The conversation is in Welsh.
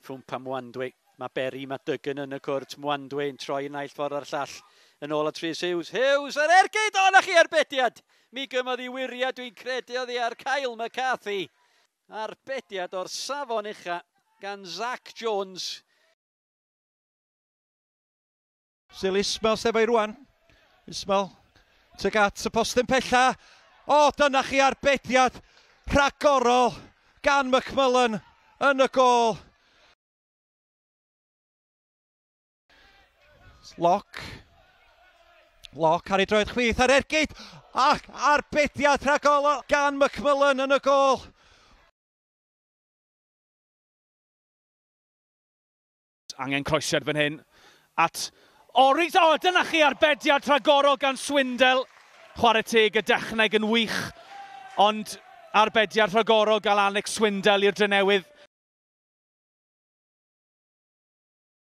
Rhwmpa Mwandwe. Mae Berry, mae Duggan yn y cwrt. Mwandwe yn troi yn naill ffordd a'r llall. Yn ôl at Rhys Hughes. Hughes yr ergyd! O, na chi arbediad! Mi gymodd i wiriad, dwi'n credu oddi ar Kyle McCarthy. Arbediad o'r safon ucha gan Zach Jones. Sil Ismael sef ei rwan. Ismael tuag at y postyn pella. O, dyna chi arbediad rhagorol gan McMullen yn y gôl. Lock. Lock ar ei droed chwith ar ergyd. Ac arbediad rhagorol gan McMullen yn y gôl. Angen croesiad fan hyn at Oris. O, dyna chi arbediad rhagorol gan Swindell. Chwarae teg, y dechneg yn wych, ond arbediad rhagorol gael Alex Swindell i'r Drenewydd.